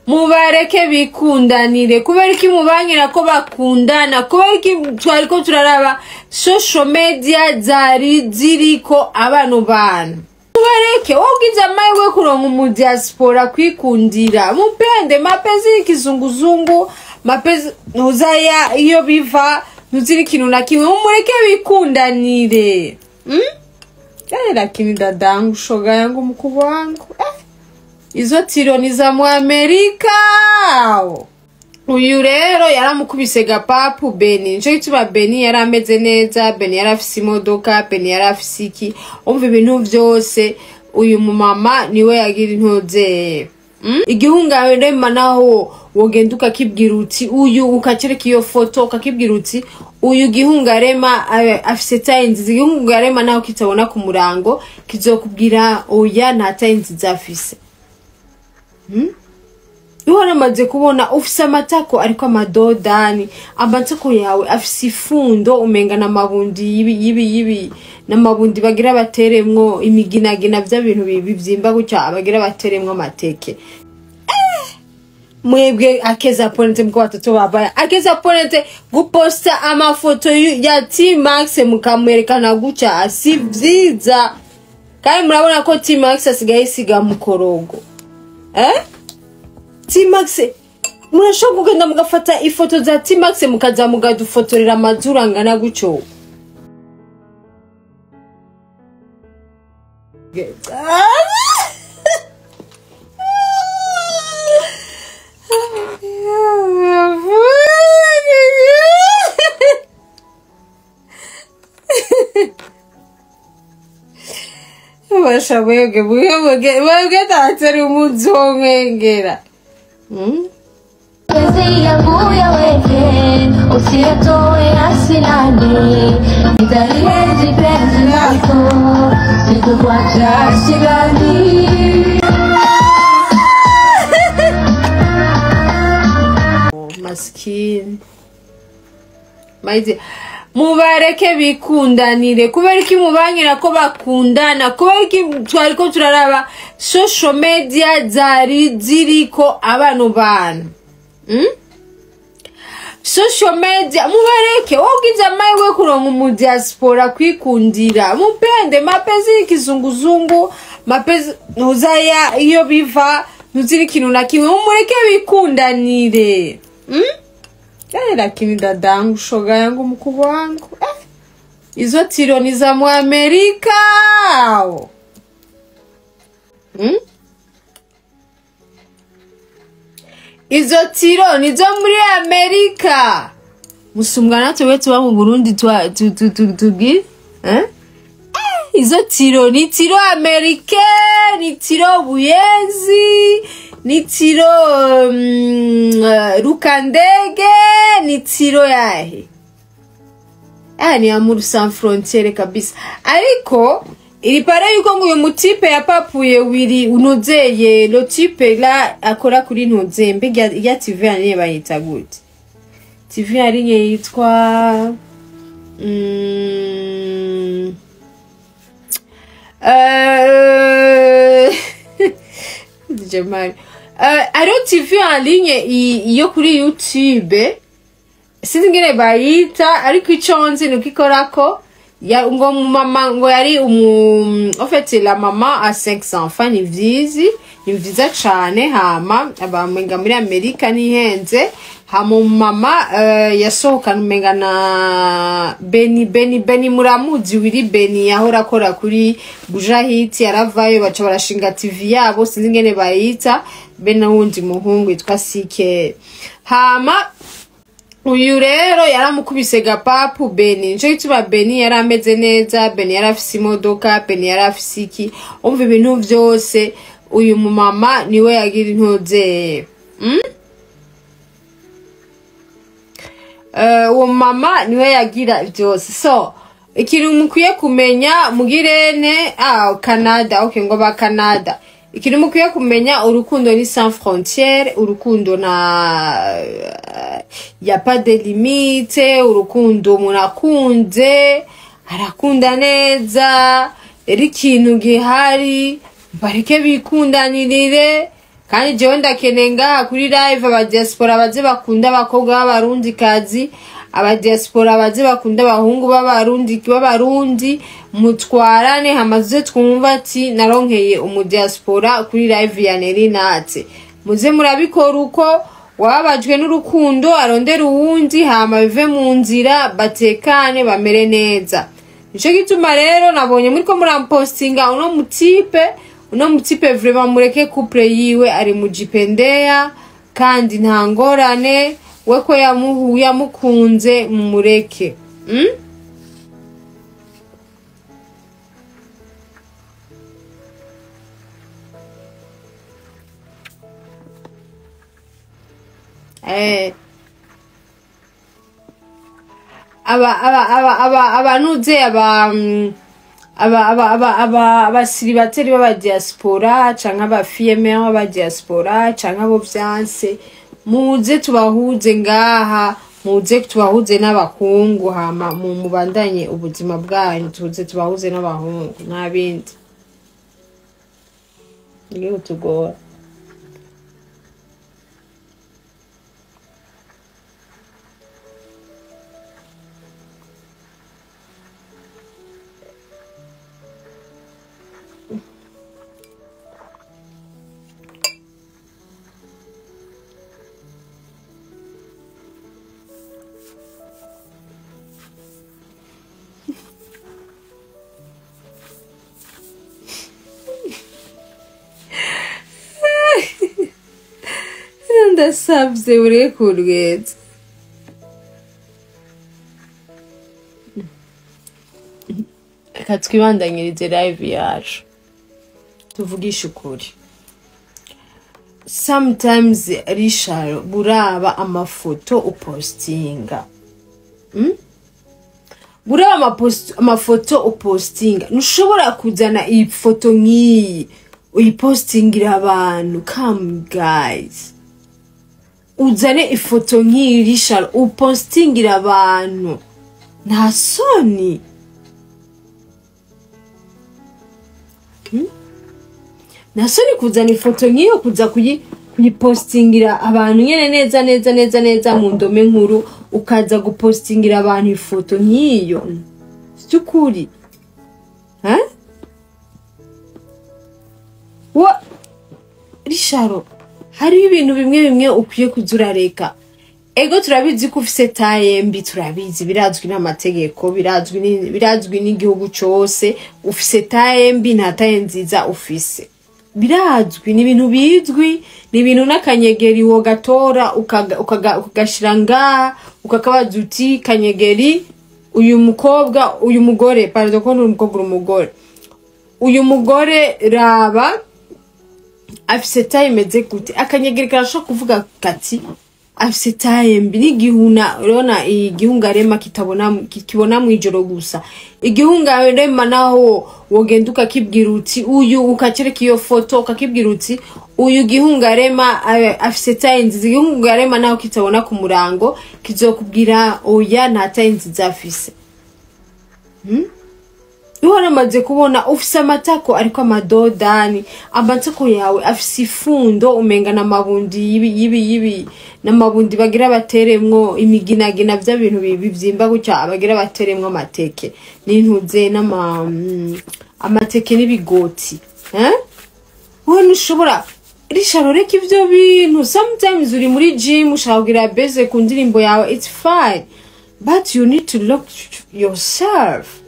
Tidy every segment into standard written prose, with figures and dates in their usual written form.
Mubareke bikundanire. Kubera iki mubanyira ko bakundana? Kubera iki twariko turaraba social media zari ziriko abantu bantu? Mubareke, wowe ugize amahirwe kuronka umu diaspora kwikundira, mupende. Mapenzi y'ikizunguzungu, mapenzi ntuzaya iyo biva, ntuzira ikintu na kimwe. Mumureke bikundanire. Lakini dadangu, shoga yangu, mkubwa wangu, izo tiro ni za mu Amerika. Uyu rero yaramukubise gapapu Beni. Nico gituma Beni yari ameze neza. Beni yari afise imodoka, Beni yari afise iki, umva ibintu vyose uyu mumama niwe yagira intoze. Igihungarema naho wogenda ukakibwira uti uyu, ukacereka iyo foto ukakibwira uti uyu gihungarema afise taille nziza. Igihungarema naho kitabona ku murango kizokubwira oya, nta taille nziza afise. Waramaze kubona ufise amatako ariko amadodani, amatako yawe afise ifundo umenga n'amabundi yibi yibi yibi, n'amabundi bagira bateremwo imiginagina, vya bintu bivyimba gutya bagira bateremwo amateke. Mwebwe akeza ponete mko watoto wabaya, akeza ponete guposta amafoto ya T-Max mukamwerekana gutya si vyiza. Kandi murabona ko T-Max asigaye isiga mukorogo. T-Max murashobora kugenda mugafata ifoto za T-Max mukaza mugadufotorera amazuru angana gutyo. Basha mwebwe mwebwe mwebwe tatari umuzomwengera. Mapenzi yangu yaweke, usiyatoe asilani. Nitalienzi penzi lako, sitokuacha asilani. Maskini. Maize mubareke bikundanire. Kubera iki mubanyira ko bakundana? Kubera iki twariko turaraba social media zari ziriko abantu bantu? Social media mubareke, wowe ugize amahirwe kuronka umu diaspora kwikundira, mupende. Mapenzi y'ikizunguzungu, mapenzi ntuzaya iyo biva, ntuzira ikintu na kimwe. Mumureke bikundanire. Lakini dadangu, shoga yangu, mkubwa wangu, izo tiro ni za mu Amerika. Izo tiro ni zo muri Amerika. Musumbwa natwe we tuba mu Burundi twa tu tu tu tugi. Izo tiro ni tiro Amerika, ni tiro Buyenzi, ni tiro Rukandege, ni tiro yahe. Ni Amour sans frontiere kabisa. Ariko iri pare yuko ngo uyu mutipe yapapuye wiri unozeye, lo type la akora kuri ntuze mbega ya TV yane bayita gute? TV yarinye yitwa DJ Mario. Hariho TV en ligne iyo kuri YouTube, sinzi ingene bayita, ariko ico nzi nuko ikorako ya ngo mama ngo yari en fait la maman a 5 enfants, ni vyizi, ni vyiza cane. Hama abamenga muri Amerika nihenze. Hama mama yasohokana umenga na Beni, Beni, Beni muramuzi wiri Beni yahora akora kuri Bujahiti, yaravayo baca barashinga TV yabo, sinzi ingene bayita, be n'uwundi muhungu yitwa Sike. Hama uyu rero yaramukubise gapapu Beni. Nico gituma Beni yari ameze neza, Beni yari afise imodoka, Beni yari afise iki, umva ibintu vyose uyu mumama niwe yagira intoze. Uwo mama niwe yagira vyose. So ikintu mukwiye kumenya mugirene, Canada, okay, ngo ba Canada. Ikintu mukwiye kumenya, urukundo ni sans frontière, urukundo na y a pas de limite, urukundo umuntu akunze arakunda neza, rero ikintu gihari bareke bikundanirire. Kandi jewe ndakeneye ngaha kuri live abadiaspora baze bakunda abakobwa b'abarundi kazi, abadiaspora baze bakunda abahungu b'abarundi, mutwarane hamaze twumva ati naronkeye umudiaspora kuri live ya Nelly Nat. Muze murabikora uko wababajwe n'urukundo arondera uwundi, hama bive mu nzira, batekane bamere neza. Nico gituma rero nabonye muriko murampostinga uno mutipe vraiment mureke couple yiwe ari mu jipendea kandi nta ngorane, we ko yamukunze mumureke. Abanuze abasiribateri b'abadiaspora canke abafiyeme b'abadiaspora canke abo vyanse, muze tubahuze ngaha, muze tubahuze n'abakungu, hama mubandanye ubuzima bwanyu, tuze tubahuze n'abahungu nta bindi. Ngiye kutugora. Ndasabye urekurweza. Reka twibandanyirize live yacu, tuvugishe ukuri. Sometimes Richard buraba amafoto upostinga, buraba amafoto upostinga, ntushobora kuzana iyi foto nk'iyi uyipostingira abantu. Come guys, uzane ifoto nk'iyi Richard upostingira abantu, nta soni. Nta soni kuzana ifoto nk'iyo kuza kuyipostingira abantu nyene neza neza neza neza mu ndome nkuru, ukaza gupostingira abantu ifoto nk'iyo. Byukuri. Wa Richard, hari ibintu bimwe bimwe ukwiye kuzurareka. Ego turabizi ko ufise taye mbi, turabizi, birazwi n'amategeko, birazwi n'igihugu cose, ufise taye mbi nta taye nziza ufise. Birazwi, ni ibintu bizwi, ni ibintu n'akanyegeri wogatora ukagashira ngaha, ukakabaza uti kanyegeri uyu mukobwa, uyu mugore, pardon ko ni umukobwa umugore. Uyu mugore raba afise taye imeze gute? Akanyegeri karashobora kuvuga kati afise taye mbi, n'igihuna, urabona igihungarema kitabona, kibona mwijoro gusa. Igihungarema naho wogenda ukakibwira uti uyu, ukacereka iyo foto ukakibwira uti uyu gihungarema afise taye nziza. Igihungarema naho kitabona ku murango kizokubwira oya nta taye nziza afise. Waramaze kubona ufise amatako ariko amadodani, amatako yawe afise ifundo umenga n'amabundi yibi n'amabundi bagira bateremwo imiginagina, vya bintu bivyimba gutya bagira bateremwo amateke n'intuze n'ama amateke n'ibigoti. Wowe ntushobora Richard, reka ivyo bintu. Sometimes uri muri gym ushaka kugira beze ku ndirimbo yawe, it's fine, but you need to look yourself.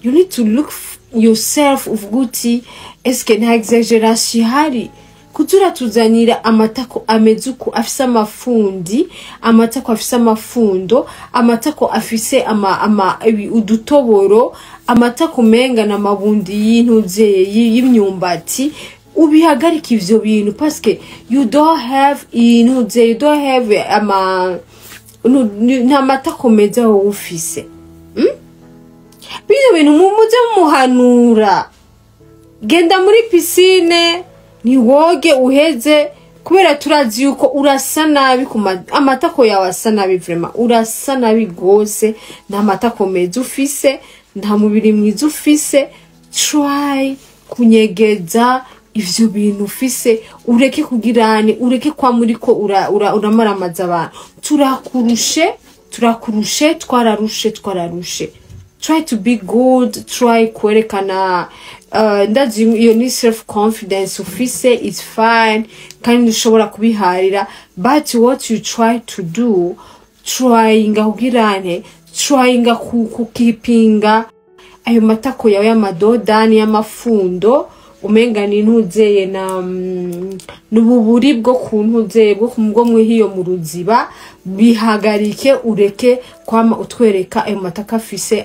You need to look yourself uvuga uti eske nta exaggeration ihari? Kutura tuzanira amatako ameze uku, afise amafundi, amatako afise amafundo, amatako afise udutoboro, amatako menga na mabundi y'intuze y'imyumbati. Ubihagarika ivyo bintu parce que you don't have intuze, you don't have ama nta matako meza wowe ufise. Bino bintu mumuze muhanura. Genda muri piscine niwoge uheze, kubera turazi yuko urasa nabi ku amatako yawe asa nabi vraiment, urasa nabi gose, nta matako meza ufise, nta mubiri mwiza ufise. Try kunyegeza Ivyo bintu ufise ureke kugirane, ureke kwa muriko uramaramaza abantu. Turakurushe, turakurushe, twararushe, twararushe. Try to be good, try kwerekana, ndazi iyo ni self confidence ufise, is fine, kandi ushobora kubiharira, but what you try to do, tryinga kugirane, tryinga kukipinga ayo matako yawe y'amadodani y'amafundo, umenga ni ntuzeye na n'ububuri bwo ku ntuzeye bwo bwo mwihiyo mu ruziba. Bihagarike, ureke kwama utwereka ayo matako afise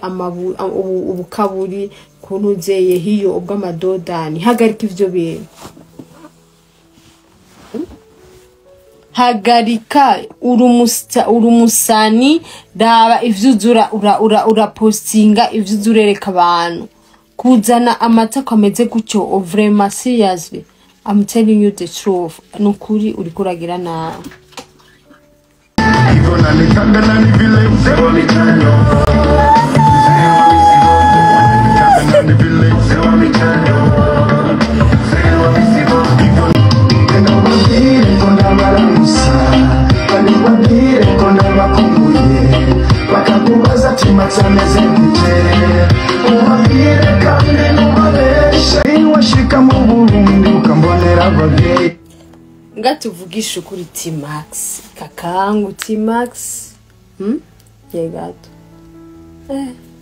ubukaburi ku ntuzeye hiyo ubw'amadodani. Hagarika ivyo bintu, hagarika. Urumusani, raba ivyo uzura urapostinga, ivyo uzurereka abantu. Kuzana amatako ameze gutyo, vraiment, seriously, I'm telling you the truth, nukuri uriko uragira nabi. Hivyo nanikanga nani vile mzee wa mitano, mzee wa mizigo. Wananikanga nani vile mzee wa mitano, mzee wa mizigo. Hivyo nenda ubabwire ko ndabaramusa, kandi ubabwire ko ndabakumbuye, bakakubaza ati Max ameze gute, ubabwire kandi ntubabeshe, washika mu Burundi ukambonera ababyeyi. Ngatuvugisha ukuri, T-Max kakangu, T-Max, Ye gato,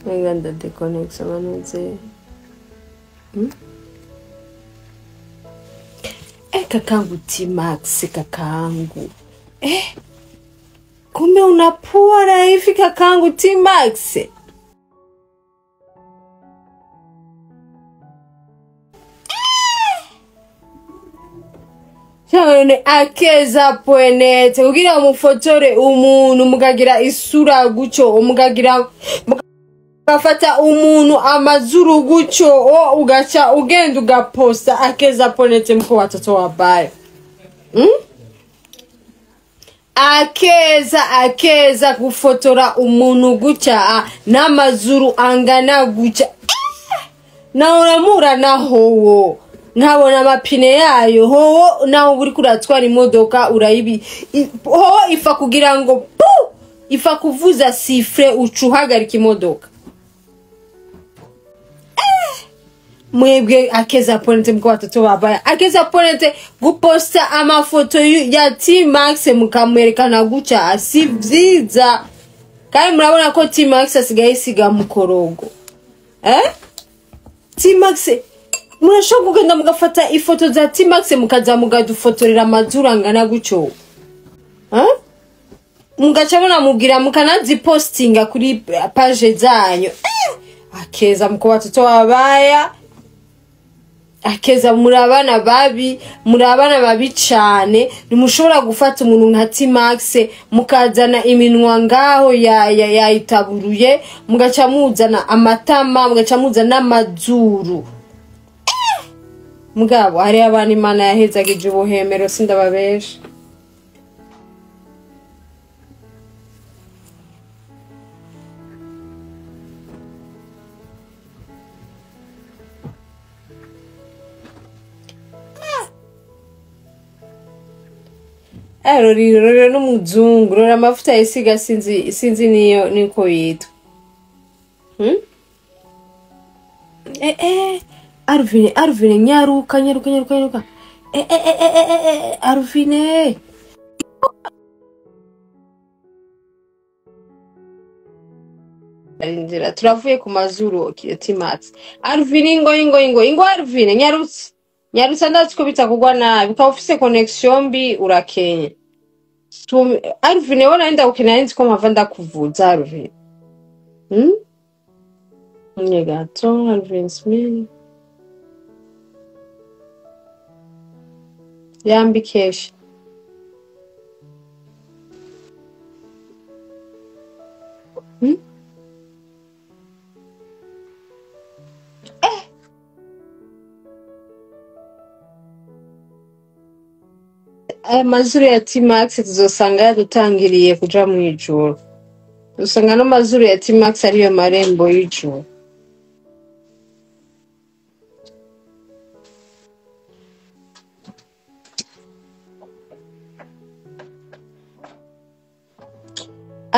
wenga ndadeconnexe manuze, Kakangu T-Max, kakangu, kumbe unapua na hivi, kakangu T-Max. Cyane akeza poenete kugira umufotore umuntu mukagira isura gutyo, mukagira mugafata umuntu amazuru gutyo, o ugaca ugenda ugaposta akeza poenete mko watoto wabaya, Akeza, akeza gufotora umuntu gutya n'amazuru angana gutya, na uramura na howo nkabona amapine yayo howo, naho uri kuratwara imodoka urayibi howo ifa kugira ngo pu ifa kuvuza sifre uca uhagarika imodoka. Mwebwe akeza ponete mko watoto wabaya, akeza ponete guposta amafoto ya T-Max mukamwerekana gutya si vyiza, kandi murabona ko T-Max asigaye isiga mukorogo. T-Max murashobora kugenda mugafata ifoto za T-Max mukaza mugadufotorera amazuru angana gutyo, mugaca munamubwira mukanazipostinga kuri page zanyu. Akeza mko watoto wabaya, akeza muri abana babi, muri abana babi cane. Ntimushobora gufata umuntu nka T-Max mukazana iminwa ngaho yayitaburuye, mugaca muzana amatama, mugaca muzana amazuru. Mugabo hari abantu Imana yahezagije ubuhemero, sindababesha. Roriro, roriro n'umuzungu, rora amavuta yisiga, sinzi niyo niko yitwa. Arvine, Arvine, nyaruka, nyaruka, nyaruka, nyaruka. Arvine. Inzira turavuye ku mazuru T-Max. Arvine, ingo, ingo, ingo, ingo, Arvine, nyarutse. Nyarutse, ndazi ko bitakugwa nabi, ukaba ufise connection mbi urakenye. Arvine, wona naenda ukeneye nzi ko mpava ndakuvuza Arvine. Nye gato, Arvine Smith. Yambi kesha. Aya mazuru ya T-Max tuzosanga yadutangiriye kuja mw'ijuru. Usanga no mazuru ya T-Max ariyo marembo y'ijuru.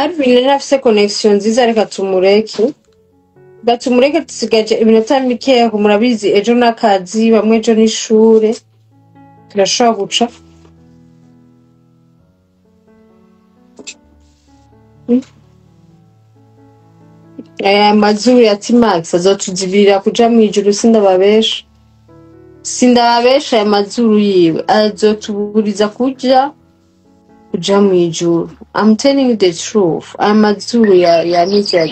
Alvin ntafise connection nziza, reka tumureke. Reka tumureke, dusigaje iminota mikeya. Murabizi ejo n'akazi, bamwe ejo n'ishure, turashobora guca. Aya mazuru ya Timax azotuzibirira kuja mw'ijuru, sindababesha. Sindababesha, aya mazuru yiwe azotuburiza kuja mw'ijuru. I'm telling you the truth. Aya mazuru ya Nizat.